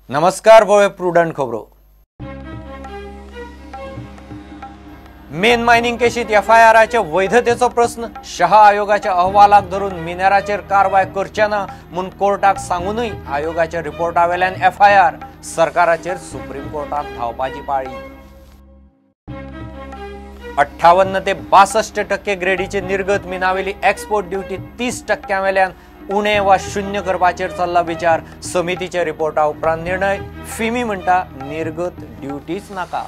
नमस्कार पळय प्रुडंट खबरो. मेन मायनिंग केशीत एफआयआराचे वैधतेचो प्रस्न शहा आयोगाच्या अहवालाक धरून मिनेराचेर कारवाय करचे ना म्हूण कोर्टाक सांगूनय आयोगाच्या रिपोर्टा वेल्यान एफआयआर सरकाराचेर सुप्रीम कोर्टांत धांवपाची पाळी. 58 ते 62% ग्रेडीचे निर्गत मिनावेली एक्सपोर्ट ड्युटी 30% वेल्यान उणे वा शून्य करपाचेर चल्ला विचार. समितीच्या रिपोर्टा उपरांत निर्णय. फिमी म्हणटा निर्गत ड्युटीच नाका.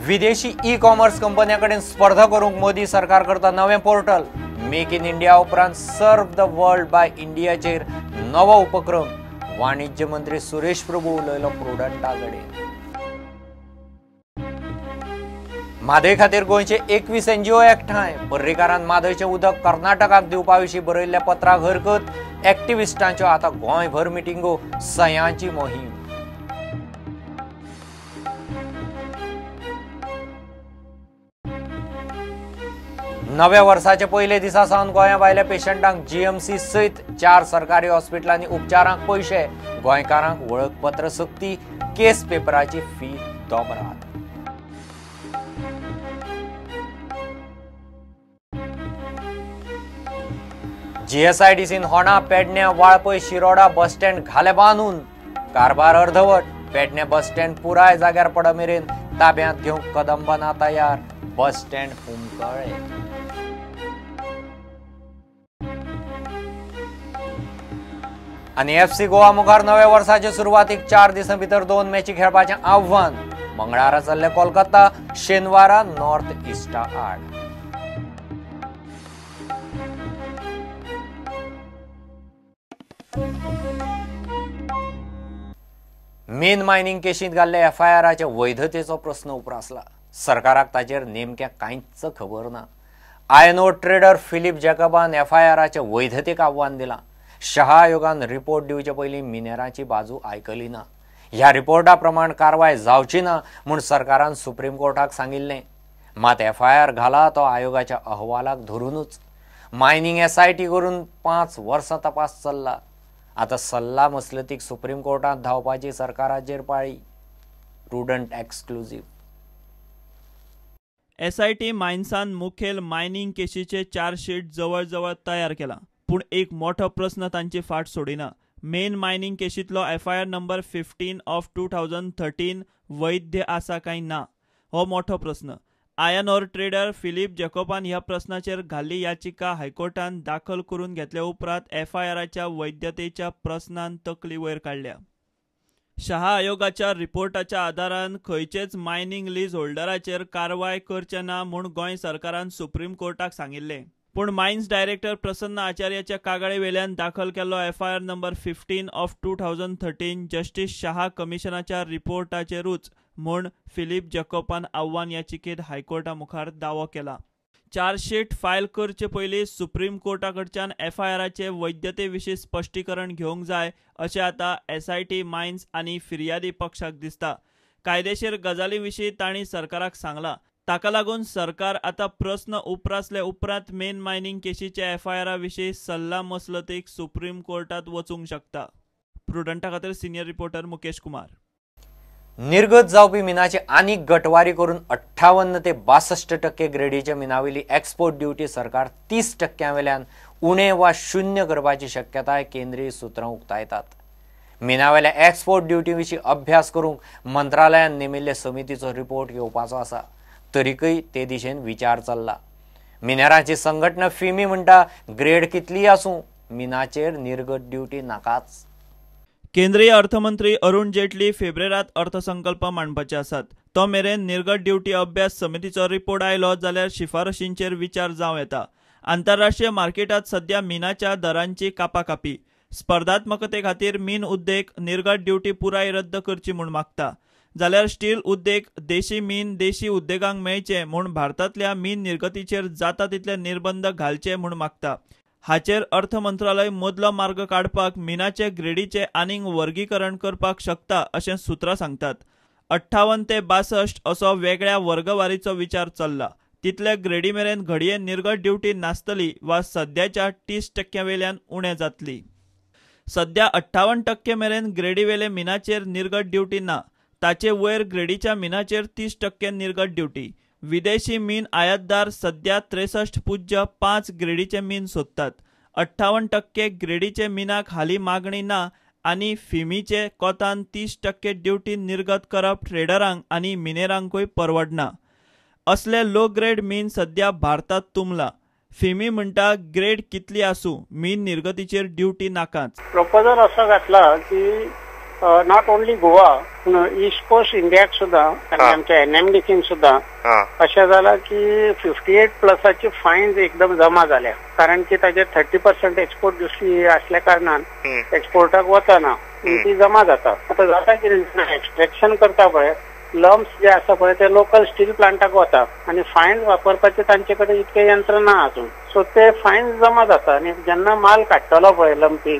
विदेशी ई कॉमर्स कंपन्यां कडेन स्पर्धा करूंक मोदी सरकार करता नवें पोर्टल. मेक इन इंडिया उपरांत सर्व the world bye इंडियाचेर नवो उपक्रम. वाणिज्य मंत्री सुरेश प्रभू उलयलो प्रुडंटा कडेन. म्हादय खातीर गोंयचे 21 एनजीओ एकठांय. पर्रीकारान म्हादयचें उदक कर्नाटकाक दिवपा विशीं बरयल्ल्या पत्राक हरकत. एक्टिविस्टांच्यो आतां गोंयभर मिटिंगो. सयांची मोहीम. नव्या वर्साच्या पयले दिसा सावन गोंया भायल्या पेशंटांक जीएमसी सयत 4 सरकारी हॉस्पिटलांनी उपचारांक पयशे. गोंयकारांक वळखपत्र सक्ती. केस पेपराची फी दोबरात. जीएसआयडीसीन होणा, पेडण्या, वाळपय, शिरोडा बस स्टँड घाले बांदून. कारभार अर्धवट. पेडणे बस स्टँड पुराय जाग्यार पड मेरेन ताब्यांत घेवंक कदंबा तयार. बस स्टँड हुमकळ्ळे. आनी एफसी गोवा मुखार नव्या वर्साचे सुरवातीक 4 दिसां भितर 2 मॅची खेळपाचें आव्हान. मंगळारा चल्ले कोलकाता, शेनवारा नॉर्थ इस्टा आड. मेन मायनिंग केशींत घाल्ल्या एफआयआराच्या वैधतेचो प्रस्न उप्रासला. सरकाराक ताचेर नेमक्या कांयच खबर ना. आयर्न ओर ट्रेडर फिलीप जॅकबान एफआयआराच्या वैधतेक आव्हान दिलां. शहा आयोगान रिपोर्ट दिवचे पयलीं मिनेराची बाजू आयकली ना. ह्या रिपोर्टा प्रमाण कारवाय जावची ना म्हूण सरकारान सुप्रीम कोर्टाक सांगिल्लें. मात एफआयआर घाला तो आयोगाच्या अहवालाक धरूनच. मायनिंग एसआयटी करून 5 वर्सां तपास चल्ला. आतां सल्ला मसलतीक सुप्रीम कोर्टांत धांवपाची सरकाराचेर पाळी. प्रुडंट एक्सक्लुझीव. एसआयटी मायन्सान मुखेल मायनिंग केशीचे चार्जशीट जवळ जवळ तयार केला. पूण एक मोठो प्रस्न तांची फाट सोडिना. मेन मायनिंग केशींतलो एफआयआर नंबर 15 ऑफ 2013 वैध आसा काय ना हो मोठो प्रस्न. आयर्न ओर ट्रेडर फिलीप जॅकबान ह्या प्रस्नाचेर घाल्ली याचिका हायकोर्टान दाखल करून घेतल्या उपरांत एफआयआराच्या वैधतेच्या प्रस्नान तकली वयर काडल्या. शहा आयोगाच्या रिपोर्टाच्या आदारान खंयचेच मायनिंग लीज होल्डराचेर कारवाय करचे ना म्हूण गोंय सरकारान सुप्रीम कोर्टाक सांगिल्लें. पूण मायन्स डायरेक्टर प्रसन्न आचार्याच्या कागाळे वेल्यान दाखल केल्लो FIR number 15 of 2013 justice Shah कमिशनाच्या रिपोर्टाचेरूच म्हूण फिलीप जॅकबान आव्हान याचिकेत हायकोर्टा मुखार दावो केला. चार्जशीट फायल करचे पयलीं सुप्रीम कोर्टा कडच्यान एफआयआराचे वैधते विशीं स्पश्टीकरण घेवंक जाय अशें आतां एसआयटी मायन्स आनी फिर्यादी पक्षाक दिसता. कायदेशीर गजाली विशीं तांणी सरकाराक सांगलां. ताका लागून सरकार आतां प्रस्न उप्रासले उपरांत मेन मायनिंग केशीच्या एफआयआरा विशीं सल्ला मसलतीक सुप्रीम कोर्टांत वचूंक शकता. प्रुडंटा खातीर सिनियर रिपोर्टर मुकेश कुमार. निर्गत जावपी मिनाची आनीक गटवारी करून 58 ते 62% ग्रेडीच्या मिनावेली एक्सपोर्ट ड्युटी सरकार 30% वेल्यान उणे वा शून्य करपाची शक्यताय केंद्रीय सुत्रां उक्तायतात. मिनावेल्या एक्सपोर्ट ड्युटी विशीं अभ्यास करूंक मंत्रालयान नेमिल्ले समितीचो रिपोर्ट येवपाचो आसा. तरीकय ते दिशेन विचार चल्ला. मिनेरांची संघटना फिमी म्हणटा ग्रेड कितलीय आसूं मिनाचेर निर्गत ड्युटी नाकाच. केंद्रीय अर्थमंत्री अरुण जेटली फेब्रेरात अर्थसंकल्प मांडपाचे आसात. तो मेरेन निर्गत ड्युटी अभ्यास समितीचो रिपोर्ट आयलो जाल्यार शिफारशींचेर विचार जावं येता. आंतरराष्ट्रीय मार्केटात सध्या मिनाच्या दरांची कापाकापी. स्पर्धात्मकते खातीर मीन उद्देग निर्गत ड्युटी पुराय रद्द करची म्हूण मागता. जाल्यार स्टील उद्देग देशी मीन देशी उद्देगांक मेळचे म्हूण भारतांतल्या मीन निर्गतीचेर जाता तितले निर्बंध घालचे म्हूण मागता. हाचेर अर्थ मंत्रालय मदलो मार्ग काडपाक मिनाचे ग्रेडीचे आनीक वर्गीकरण करपाक शकता अशें सुत्रां सांगतात. 58 ते 62 असो वेगळ्या वर्गवारीचो विचार चल्ला. तितले ग्रेडी मेरेन घडये निर्गत ड्युटी नासतली वा सद्याच्या 30% वेल्यान उणें जातली. सद्या 58% मेरेन ग्रेडीवेले मिनाचेर निर्गत ड्युटी ना, ताचे वयर ग्रेडीच्या मिनाचेर 30% निर्गत ड्युटी. विदेशी मीन आयातदार सद्या 63.5 ग्रेडीचे मीन सोदतात. 58% ग्रेडीचे मिनाक हाली मागणी ना आनी फिमीचे कोतान 30% ड्युटी निर्गत करप ट्रेडरांक आनी मिनेरांकूय परवडना. असले लो ग्रेड मीन सद्या भारतात तुंबला. फिमी म्हणटा ग्रेड कितली आसूं मीन निर्गतीचेर ड्युटी नाकाच. प्रपोजल असो घातला की not only Goa पूण ईस्ट कोस्ट इंडियाक सुद्दां आनी आमच्या एनएमडीसीन सुद्दां अशें जालां की 58 प्लसाची फायन्स एकदम जमा जाल्या, कारण की ताजेर 30% एक्सपोर्ट ड्युटी आसल्या कारणान एक्सपोर्टाक वचना, ती जमा जाता. आतां जाता कितें, एक्सट्रेक्शन करता पळय लम्स जे आसा पळय ते लोकल स्टील प्लांटाक वता आनी फायन्स वापरपाचे तांचे कडेन इतके यंत्र ना अजून, सो ते फायन्स जमा जाता आनी जेन्ना माल काडटलो पळय लंपी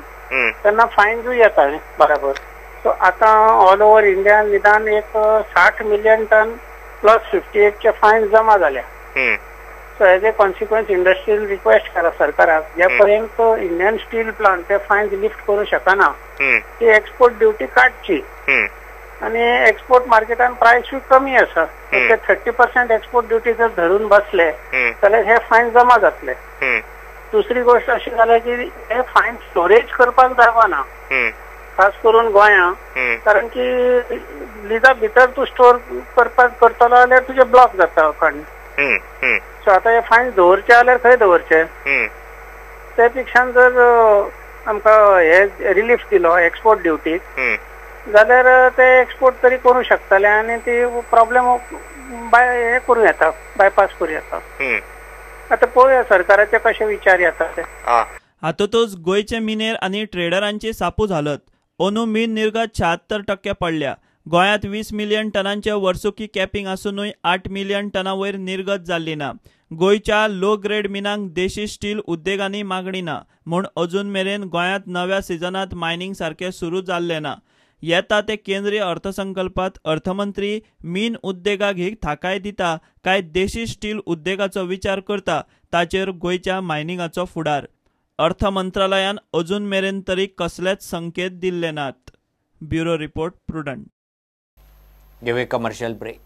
तेन्ना फायन्सूय येता बराबर. सो आतां ऑल ओवर इंडिया निदान एक 60 मिलियन टन प्लस 58चे फायन्स जमा जाल्या. So as a consequence इंडस्ट्रीन रिक्वेस्ट करा सरकाराक, जे पर्यंत इंडियन स्टील प्लांट ते फायन्स लिफ्ट करूं शकना ती एक्सपोर्ट ड्युटी काडची आनी एक्सपोर्ट मार्केटान प्रायसूय कमी आसा, ते 30% एक्सपोर्ट ड्युटी जर धरून बसले जाल्यार हे फायन जमा जातले. दुसरी गोष्ट अशी जाल्या की हे फायन स्टोरेज करपाक जावना ना, खास करून गोंया, कारण की लिजा भितर तूं स्टोर करपाक करतलो जाल्यार तुजे ब्लॉक जाता फंड. सो आतां हे फायन दवरचे जाल्यार खंय दवरचे, ते पेक्षान जर आमकां हे रिलीफ दिलो एक्सपोर्ट ड्युटी जाल्यार ते एक्सपोर्ट तरी करूं शकतले आनी ती प्रॉब्लेम बाय हे करूं येता, बायपास करूं येता. आतां पळोवया सरकाराचे कशे विचार येता ते. हातूंतच गोंयचे मिनेर आनी ट्रेडरांची सापू झालत. अंदू मीन निर्गत 76% पडल्या. गोंयांत 20 मिलियन टनांचे वर्सुकी कॅपिंग आसुनूय 8 मिलियन टना वयर निर्गत जाल्ली ना. गोंयच्या लो ग्रेड मिनांक देशी स्टील उद्देगांनी मागणी ना म्हूण अजून मेरेन गोंयांत नव्या सिजनांत मायनिंग सारकें सुरू जाल्लें ना. येता ते केंद्रीय अर्थसंकल्पात अर्थमंत्री मीन उद्देगाक ही थाकाय दिता काय देशी स्टील उद्देगाचो विचार करता ताचेर गोंयच्या मायनिंगाचो फुडार. अर्थ मंत्रालयान अजून मेरेन तरी कसलेच संकेत दिल्ले नात. Bureau report, Prudent. घेवया कमर्शियल ब्रेक.